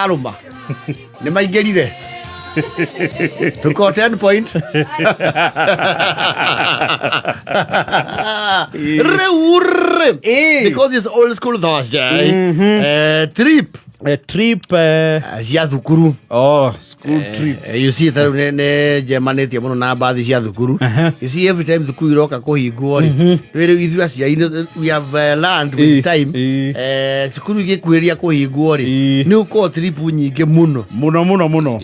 Arũma nĩ maingĩrire tuko 10 point. Rĩu rĩ, because it's Old School Thursday, trip. Trip cia thukuru. Oh, school trip. You see, tarĩu nĩ njemanĩtie mũno na mbathi cia thukuru. You see, every time thukuru iroka kũhingwo rĩ, rĩu ithuĩ aciari we have learned with time, cukuru igĩkuhĩrĩria kũhingwo rĩ, nĩ gũkorwo trip nyingĩ mũno. Muno muno muno.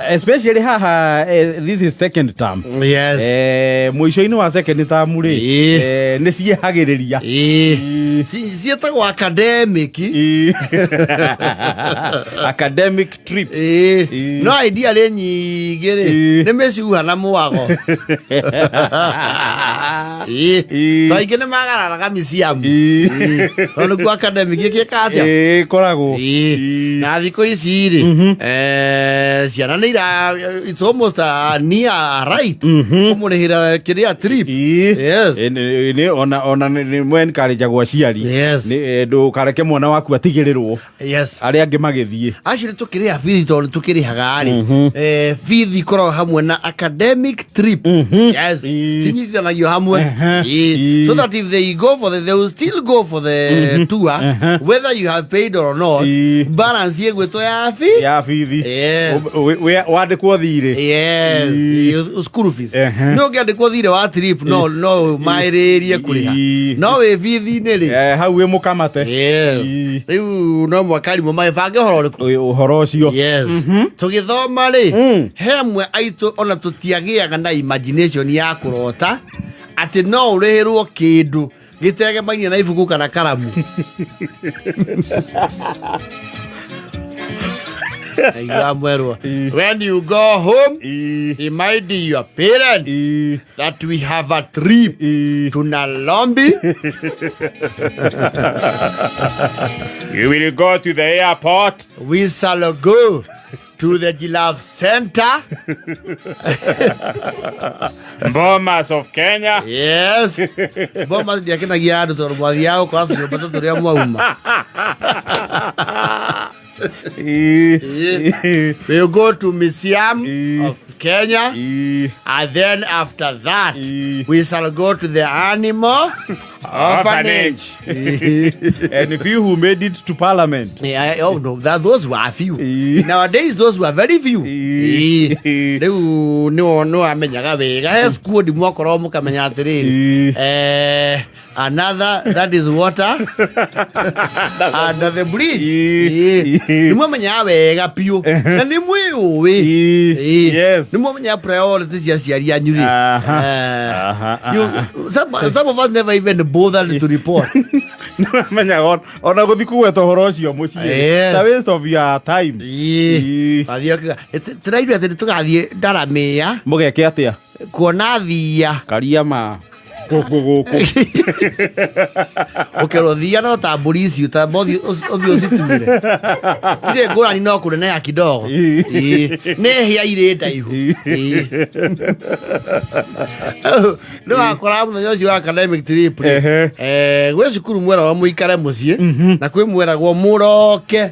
Especially haha, this is second term. Mũico-inĩ wa second term rĩ, nĩ ciehagĩrĩria. Ciĩtagwo academic. Academic trip. No idea rĩ, nyingĩ rĩ, nĩ mĩcuha na mwago. To aingĩ nĩ magararaga miciamu tondũ nĩkuo academic ĩkĩka atĩa? Ĩkoragwo. Na thikũ ici rĩ, ciana nĩ ira, it's almost a near right kũmũrĩhĩra kĩrĩa, trip. Yes. Ona nĩ mwenkarĩjagwo aciari. Ndũkareke mwana waku atigĩrĩrwo arĩa angĩ magĩthiĩ. Actually tũkĩrĩha bithi, tondũ tũkĩrĩhaga rĩ, bithi ikoragwo hamwe na academic trip. Yes. Cinyitithanagio hamwe. So that if they go for the they will still go for the tour whether you have paid or not. Balance ĩgwĩtwo ya fee. Ya bithi. Yes. Wandĩkwo thirĩ. Yes. School fees. Nĩ ũngĩandĩkwo thirĩ wa trip, no maĩrĩrie kũrĩha. No wĩ bithi-inĩ rĩ, Hau wĩ mũkamate. Yes. Rĩu no mwaka arimũ magĩbange ũhoro ũrĩkũ. Ũhoro ũcio. Yes. Tũgĩthoma rĩ, he amwe aitũ ona tũtiagĩaga na imagination ya kũrota atĩ no ũrĩhĩrwo kĩndũ gĩtegemainie na ibuku kana karamu. Aigua mwerwo, "When you go home, remind your parents that we have a trip to Nairobi." You will go to the airport. We shall go to the Giraffe Center. Bomas of Kenya. Yes. Bomas ndiakenagia andũ tondũ mwathiaga gũkora tũnyũmba ta tũrĩa mwauma. We'll go to Museum of Kenya. And then after that, we shall go to the animal orphanage. And few who made it to parliament. Yeah, oh no, those were few. Nowadays, those were very few. Rĩu nĩ wamenyaga wega he squad mwakorwo mũkamenya atĩrĩrĩ, another that is water under the bridge. Nĩ mwamenyaga wega biũ na nĩ mwĩũĩ. Nĩ mwamenyaga priority cia aciari anyu rĩ. Some of us never even bothered to report. Nĩwamenyaga ona gũthi kũgweta ũhoro ũcio mũciĩ. It's a waste of your time. Wathiĩ ũkiuga, "Tũraigua atĩ nĩ tũgathiĩ Ndaramĩa." Mũgeke atĩa? Kuona thia. Karia ma gũkũ gũkũ. Ũkerwo thia no ta mbũri ici ũtamba ũthiĩ ũcituĩre, tirĩ ngũrani no kũneneha kidogo. Nĩ hĩa irĩ ndaihu. Nĩ wakora mũthenya ũcio wa academic trip rĩ, gwĩ cukuru mweragwo mũikare mũciĩ na kwĩ mweragwo mũroke.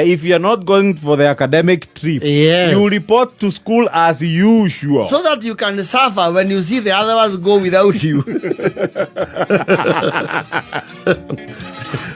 If you are not going for the academic trip, you report to school as usual. So that you can suffer when you see the other ones go without you.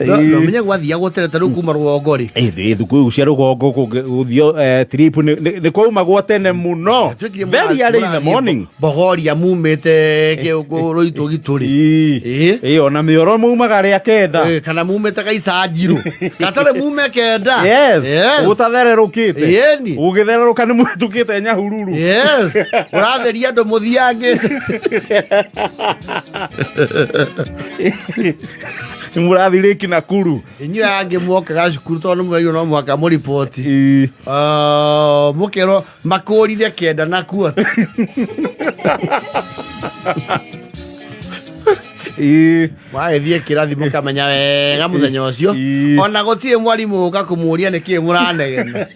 No menye gwathiagwo tene ta rĩu kuma rũgongo rĩ. Thukuru cia rũgongo gũthio trip nĩ kwaumagwo tene mũno. Tuĩkire Very early in the mũrathiĩ morning. Bogoria mumĩte rũitũ gitũrĩ. Ona mĩoro maumaga rĩa 9. Kana mumĩte gaicanjirũ gatarĩ mume 9. Yes. Gũtathererũkĩte. Ĩni. Gũgĩthererũka nĩ mũhetũkĩte Nyahururu. Yes, ũratheria andũ mũthiangĩte. Nĩ mũrathiĩ Lake Nakuru. Inyuĩ angĩ muokaga cukuru tondũ nĩ mwerwo no mũhaka mũriboti. Mũkerwo makũrire 9 na kuota. Mwagĩthiĩ kĩrathi mũkamenya wega mũthenya ũcio. Ona gũtirĩ mwarimũ ũka kũmũria nĩkĩĩ mũranegena,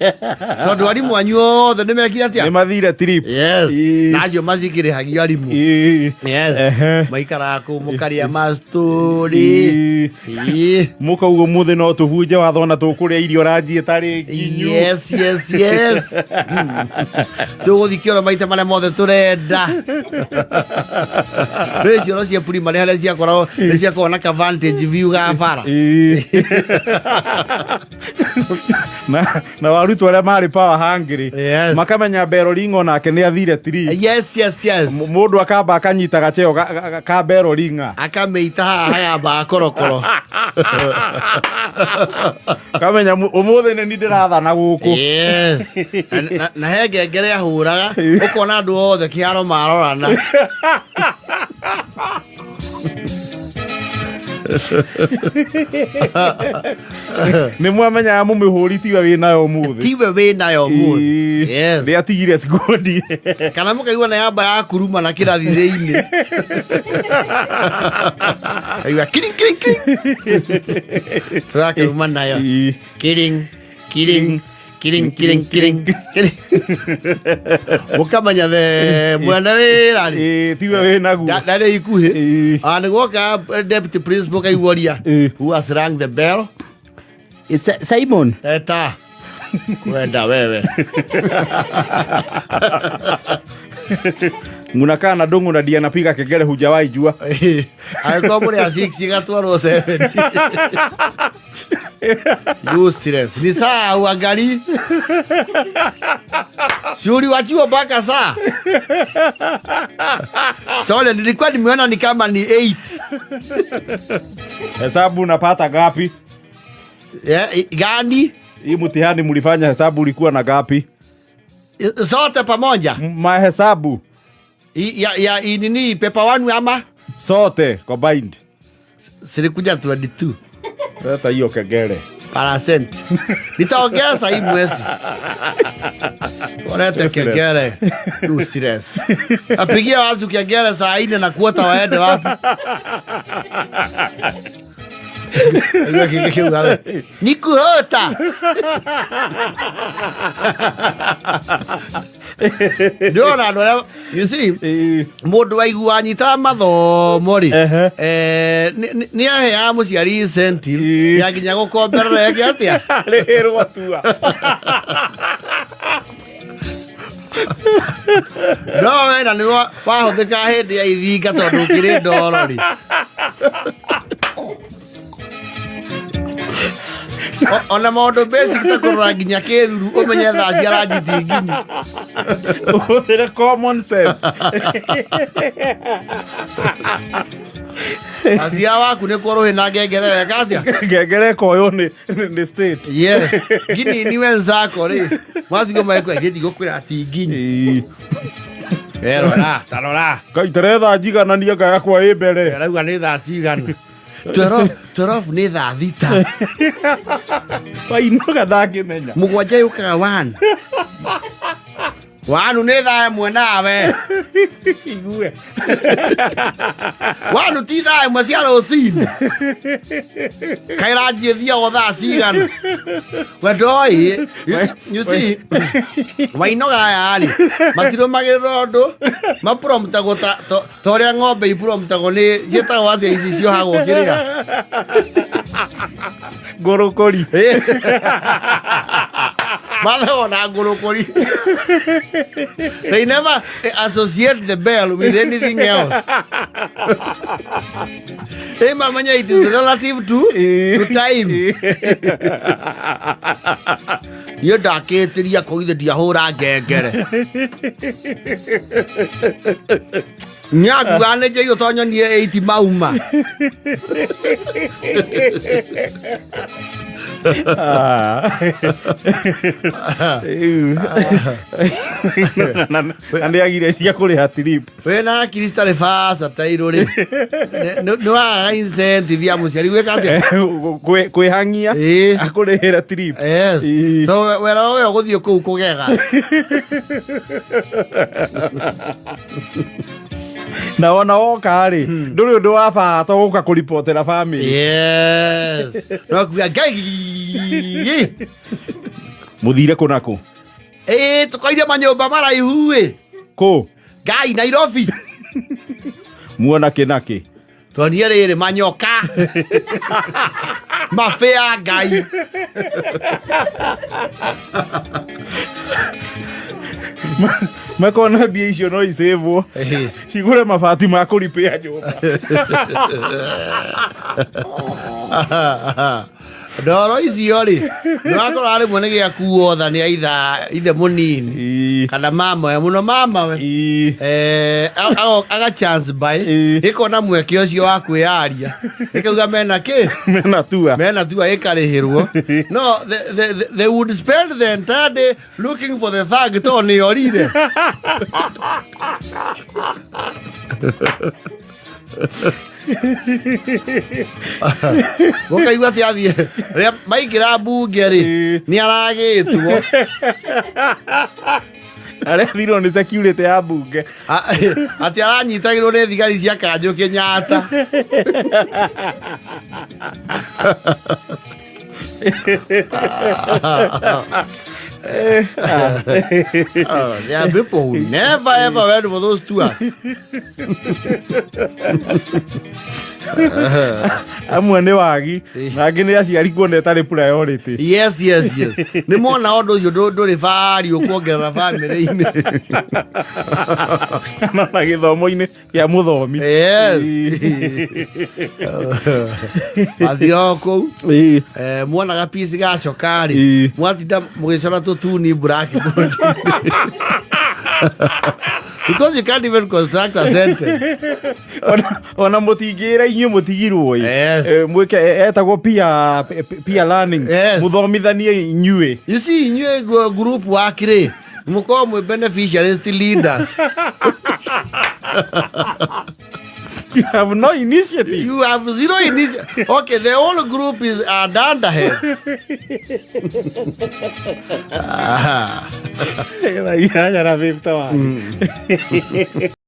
tondũ arimũ anyu othe nĩ mekire atĩa? Nĩ mathire trip. Yes. Na acio mathikĩrĩhagio arimũ. Yes. Maikaraga kũu mũkarĩa mastori. Mũkauga ũmũthĩ no tũbunje watho na tũkũrĩa irio ranji ĩtarĩ nginyu. Yes. Tũgũthiĩ kĩoro maita marĩa mothe tũrenda. Rĩu cioro cia primary harĩa ciakoragwo nĩ ciakoragwo na ka vantage view ga bara. Na warutwo arĩa marĩ power hungry makamenya Berolingo nake nĩ athire tiri. Yes. Mũndũ akamba akanyita gacheo ka Berolinga. Akamĩita haha hayamba korokoro. Kamenya ũmũthĩ nĩ ni ndĩrathana gũkũ. Yes. Na he ngengere ahũraga ũkona andũ othe kĩharo marorana. Nĩ mwamenyaga mũmĩhũri tiwe wĩ nayo ũmũthĩ. Tiwe wĩ nayo ũmũthĩ. Yes. Nĩ atigire squad. Kana mũkaigua na yamba ya kuruma na kĩrathi thĩinĩ. Aigua kiring kiring kiring. Tũgakĩruma nayo. Kiring kiring kiring kiring kiring. Mũkamenya the mwene wĩra rĩ. Tiwe wĩ naguo. Ndarĩ ikuhĩ. Ah, nĩ gwoka deputy principal kaiguaria. Who has rang the bell? Simon. Eta. Kwenda wewe. Ng'una kana ndũng'ũ na ndianapiga kengele hujawahi jua. Angĩkorwo mũrĩ a 6 igatwarwo 7. Useless. Ni saa uangalii. Si uliwachiwa mpaka saa. Sorry, nilikuwa nimeona ni kama ni 8. Hesabu unapata ngapi? Yeah, gani? Hii mtihani mlifanya hesabu ulikuwa na ngapi? Zote pamoja. Mahesabu. Ya nini paper 1 ama? Sote combined. Silikuja 22. Leta hiyo kengele. Percent. Nitaongeza hii mwezi. Walete kengele. Useless. Apigia watu kengele saa 4 na kuota waende wapi? Nikuhota. Ndĩrona andũ arĩa you see mũndũ waigua anyitaga mathomo rĩ, nĩ aheaga mũciari incentive ya nginya gũkomberera eke atĩa? Rĩrwo tua. No wena nĩ wahũthĩka hĩndĩ ya ithinga tondũ ũkĩrĩ ndoro rĩ. Ona maũndũ basic ta kũrora nginya kĩruru ũmenye thaa cia ranji ti nginyu. Ũhũthĩre common sense. Athia waku nĩ kworwo wĩna ngengere weka atĩa? Ngengere ĩkoywo nĩ state. Yes. Ngini ni wenzako rĩ. Macigo maekwa gĩthi gũkwĩra ti nginyu. Rora, ta rora. Ngai teretha njiganania ngayakwa ĩ mbere. Arauga nĩ thaa cigana. 12 nĩ thaa 6. Wainoga ndangĩmenya. Mũgwanja yũkaga 1. Wanu nĩ thaa ĩmwe nawe. Igue. Wanu ti thaa ĩmwe cia rũcinĩ. Kaĩ ranji ĩthiagwo thaa cigana. We ndoĩ. You see, wainoga aya rĩ, matirũmagĩrĩra ũndũ, mapromptagwo ta ũrĩa ng'ombe ipromptagwo nĩ ciĩtagwo atĩa ici ciohagwo kĩrĩa? Ngũrũkũri. Mathagwo na ngũrũkũri. They never associate the bell with anything else. They mamanya it is relative to time. Niĩ ndakĩtĩria kũu ithe ndiahũra ngengere. Nyakuga nĩ njĩirwo tonyonie 80 mauma. Na nĩ agire cia kũrĩha trip. Wĩna hakiri citarĩ baca ta irũ rĩ. Nĩ wagaga incentive ya mũciari gwĩka atĩa? Kwĩhang'ia akũrĩhĩra trip. Yes. So wera ũyũ ũgũthiĩ kũu kũgega. Na wona woka rĩ, ndũrĩ ũndũ wa bata gũka kũribotera family. Yes, no kuga Ngai. Mũthire kũ na kũ? Ĩĩ, tũkoire manyũmba maraihu ĩ. Kũ? Ngai, Nairobi. Muona kĩ na kĩ? Tuonie rĩrĩ manyoka mabĩa Ngai. Makona mbia icio no icĩvwo cigũre mabati ma kũripĩa nyũmba. Ndoro icio rĩ, nĩwakorwo rĩmwe nĩ gĩakuo tha nĩ aitha ithe mũnini kana mama we mũno, mama we. Aga chance by ĩkona mweke ũcio wa kwĩyaria, ĩkauga mena kĩ. Mena tua. Mena tua, ĩkarĩhĩrwo. No they would spend the entire day looking for the thug to nĩ orire. Mũkaigua atĩ athiĩ rĩrĩa maingĩra mbunge rĩ, nĩ aragĩtwo. Arethirwo nĩ security ya mbunge. Atĩ aranyitagĩrwo nĩ thigari cia kanjũ Kenyatta. Oh, there are people who never ever went for those tours. Amwe nĩ wagi na angĩ nĩ aciari kuona ĩtarĩ priority. Yes. Nĩ mona ũndũ ũcio ndũrĩ value kuongerera family-inĩ. Kana na gĩthomo-inĩ kĩa mũthomi. Yes. Mathio kũu. Muonaga piece gacoka rĩ, mwatinda mũgĩcora tũtuni blackboard because you can't even construct a sentence. Ona mũtingĩra inyuĩ mũtigirwo ĩ. Yes. Mwĩke etagwo peer learning. Yes. Mũthomithanie inyuĩ. You see, inyuĩ group work rĩ, mũkorwo mwĩ beneficiaries ti leaders. You have no initiative. You have zero initiative. Okay, the whole group is dunderheads. Ah. Thaa 8:51.